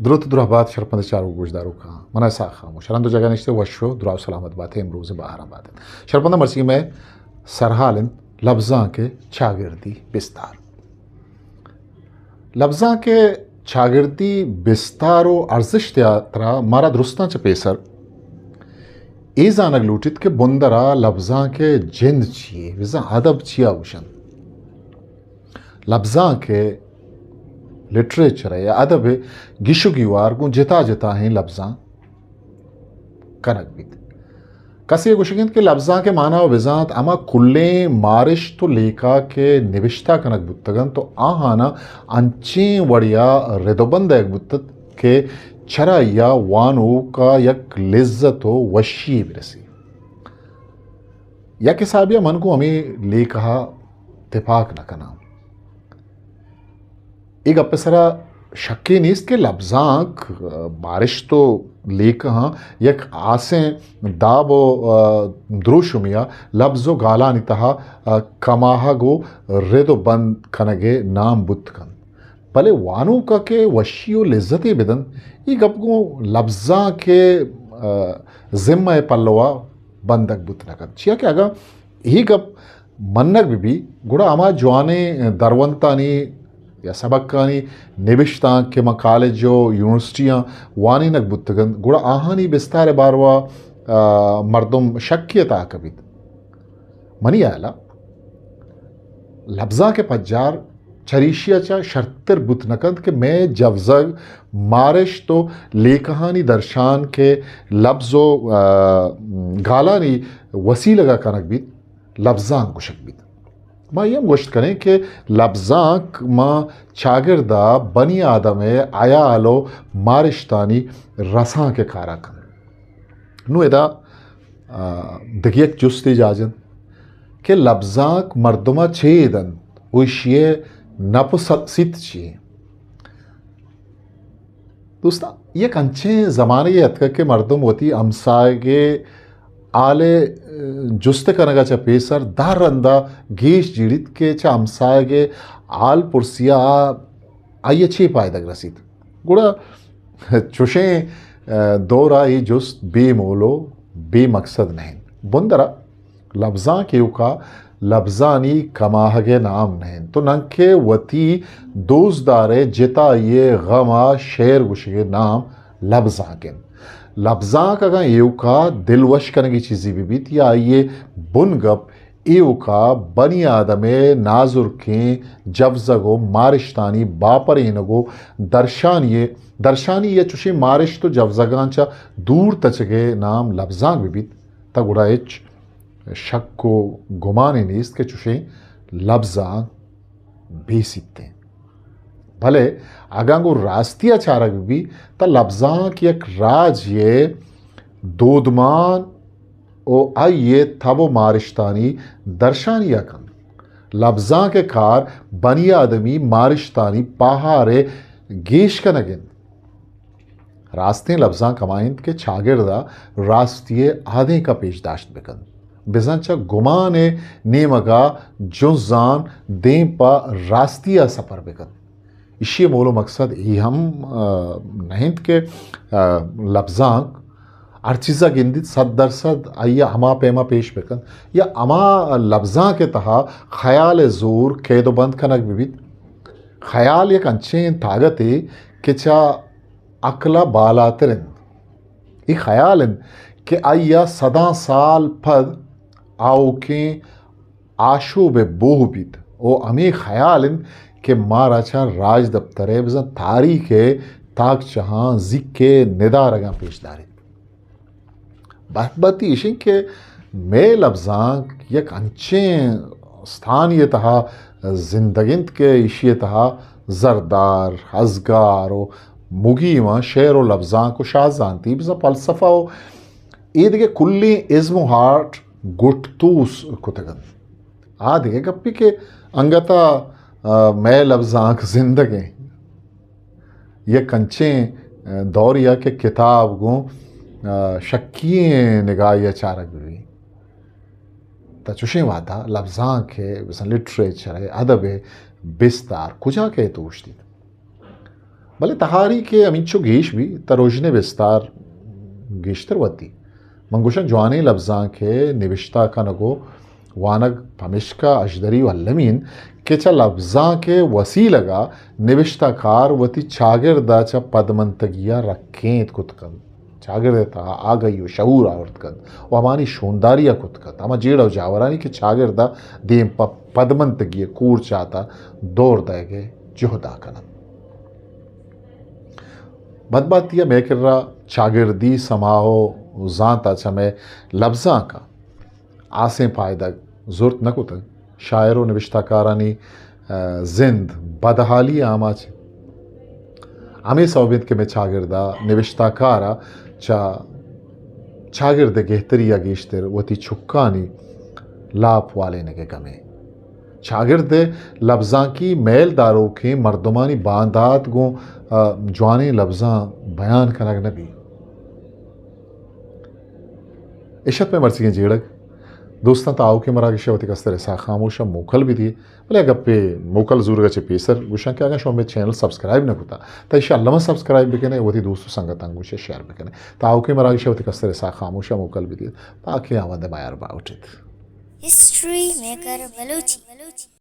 دروت دراہ بات شرپند چاروک گوشداروکاں، من اسحاق خاموش، ہر ہند و جاگہ نشتہ وش و دراہ و سلامت بات، امروز بہاراں بات انت۔ شرپنداں مرچی مئے سرحال انت لبزانک ءِ چاگردی بستار۔ لبزانک ءِ چاگردی بستار و ارزشت ءِ ترا مارا درستاں چہ پیسر اے زانگ لوٹیت کہ بندرا لبزانک ءِ جند چی یے، بزاں ادب چیا گوشنت۔ لبزانک ءِ، لٹریچر ءِ یا ادب ءِ گیش و گیوار گوں جتا جتائیں لبزاں کنگ بیت۔ کسے گوشگ انت کہ لبزانک ءِ مانا و بزانت ہما کلیں مارشت و لیکہ کہ نبشتہ کنگ بوتگ انت و آہاناں انچیں وڑیا رد و بند دئیگ بوتت کہ چراییا وانوکا یک لذت و وشی برسی۔ یک حسابیا من گوں ہمے لیکہ ءَ تپاک نہ کناں۔ اے گپ ءِ سرا شکے نیست کہ لبزانک، آ، مارشت و لیکہاں یک ہاسیں داب و، آ، دروشمے ءَ لبز و گالانی تہا، آ، کماہگ و رد و بند کنگ ءِ نام بوت کنت۔ بلے وانوک ءَ کہ وشی و لذتے بدنت، اے گپ گوں لبزانک ءِ، آ، ذمہ ءِ پلو ءَ بندگ بوت نہ کنت۔ چیا کہ اگاں اے گپ منگ بہ بی، گڑا ہما جوانیں درونتانی یا سبکانی نبشتانک کہ ما کالج و یونیورسٹیاں وانینگ بوتگ انت، گڑا آہانی بستار ءِ باروا، آ، مردم شکے ءِ تہا کپیت۔ منی ہیالا لبزانک ءِ پجار چریشی ءَ چہ شرتر بوت نہ کنت کہ مئے جوزگ مارشت و لیکہانی درشانک ءِ لبز و، آ، گالانی وسیلگ ءَ کنگ بیت، لبزانک گوشگ بیت۔ ما اے ہم گوشت کنیں کہ لبزانک ماں چاگرد ءَ بنی آدم ءِ ہیال و مارشتانی رسانک ءِ کار ءَ کنت۔ نوں ادا، آ، دگہ یک جستے جاہ جنت کہ لبزانک مردم ءَ چے دنت و ایشی ءِ نپ و س-، سیت چی انت؟ دوستاں، یک انچیں زمانگے اتکگ کہ مردم وتی ہمساہگ ءِ ہال ءِ جست کنگ ءَ چہ پیسر دہ رند ءَ گیش جیڑیت کہ چہ ہمساہگ ءِ ہال پرسی ءَ آ، آئی ءَ چے پائدگ رسیت۔ گڑا چوشیں، آ، دور ءَ اے جست بے مول و بے مقصد نہ انت۔ بندر ءَ لبزانک ایوکا لبزانی کماہگ ءِ نام نہ انت، تو ننکہ وتی دوستدار ءِ جتائی ءِ غم ءَ شعر گوشگ ءِ نام لبزانک انت۔ لبزانک اگاں ایوکا دل وش کنگی چیزے بہ بیت یا آئی ءِ بنگپ ایوکا بنی آدم ءِ نازرکیں جوزگ و مارشتانی باپرینگ و درشانی ءِ، درشانی یا چوشیں مارشت و جوزگاں چہ دور تچگ ءِ نام لبزانک بہ بیت، تہ گڑا ہچ شک و گمانے نیست کہ چوشیں لبزانک بے سیت انت۔ بلے اگاں گوں راستی ءَ چارگ بہ بیت، تہ لبزانک یک راجے ءِ دودمان و آئی ءِ تب و مارشتانی درشانی ءَ کنت۔ لبزانک ءِ کار بنی آدمی مارشتانی پاہار ءِ گیش کنگ انت۔ راستیں لبزانک ہما انت کہ چاگرد ءَ راستی ءِ آدینک ءَ پیش داشت بہ کنت، بزاں چہ گمان ءِ نیمگ ءَ جنزان دیم پہ راستی ءَ سپر بہ کنت۔ ایشی ءِ مول و مقصد اے ہم، آ، نہ انت کہ، آ، لبزانک ہر چیز ءَ گندیت، صد درصد آئی ءَ ہما پیم ءَ پیش بہ کنت یا ہما لبزانک ءِ تہا خیال ءِ زور قید و بند کنگ بہ بیت۔ خیال یک انچیں تاگتے کہ چہ عقل ءَ بالاتر انت۔ اے خیال انت کہ آئی ءَ صداں سال پد آؤکیں آشوب ءِ بوہ بیت و ہمے خیال انت کہ مارا چہ راجدپتر ءِ بزاں تاریخ ءِ تاکچہاں زیک ءِ ندارگاں پیش داریت۔ بدبھتی ایش انت کہ مئے لبزانک یک انچیں استانی ءِ تہا زندگ انت کہ ایشی ءِ تہا زردار، ہزگار و مگیماں شعر و لبزانک و شاہزانتی، بزاں فلسفہ و اے دگہ کلیں ازم و ہاٹ گٹ توس کتگ انت۔ آ دگہ گپے کہ انگت ءَ، آ، مئے لبزانک زندگ انت۔ یک انچیں، آ، دورے ءَ کہ کتاب گوں، آ، شکی ئیں نگاہے ءَ چارگ بہ بیت۔ تہ چوشیں وہد ءَ لبزانک ءِ، بزاں لٹریچر ءِ، ادب ءِ بستار کجا کئیت اوشتیت؟ بلے تہاری کہ ہمینچو گیش بی، تہ روژن ءِ بستار گیشتر وتی۔ من گوشاں جوانیں لبزانک ءِ نبشتہ کنگ و وانگ پمیشکا اژدری و المی انت کہ چہ لبزانک ءِ وسیلگ ءَ نبشتہ کار وتی چاگرد ءَ چہ پدمنتگی ءَ رکینت کت کنت۔ چاگرد ءِ تہا آگہی و شعور آورت کنت و ہمانی شونداری ءَ کت کنت، ہما جیڑہ و جاورانی کہ چاگرد ءَ دیم پہ پدمنتگی ءِ کور چات ءَ دور دئیگ ءِ جہد ءَ کن انت۔ بدبہتی ءَ مئے کرا چاگردی سما و زانت ءَ چہ مئے لبزانک ءَ ہاسیں پائدگ زرت نہ کتگ۔ شاعر و نبشتہ کارانی، آ، زند بدحالی ءِ آماچ انت۔ ہمے سوب انت کہ مئے چاگرد ءَ نبشتہ کار ءَ چہ چاگرد ءِ گہتری ءَ گیشتر وتی چکانی لاپ والینگ ءِ گم انت۔ چاگرد ءِ لبزانکی میل داروکیں مردمانی باندات گوں، آ، جوانیں لبزاں بیان کنگ نہ بیت۔ اش ات مئے مرچیگیں جیڑگ۔ دوستاں، تاں آؤکیں مراگش ءَ وتی کستر اسحاق خاموش ءَ موکل بہ دیئے۔ بلے اگاں پہ موکل زورگ ءَ چہ پیسر گوشاں کہ اگاں شما مئے چینل سبسکرائب نہ کتا، تہ ایشی ءَ الما سبسکرائب بکنے، وتی دوست و سنگتاں گوشے شیئر بکنے۔ تاں آؤکیں مراگش ءَ وتی کستر اسحاق خاموش ءَ موکل بہ دیئے۔ پاکیں آوند ءِ میار باوٹیت۔ History maker Balochi.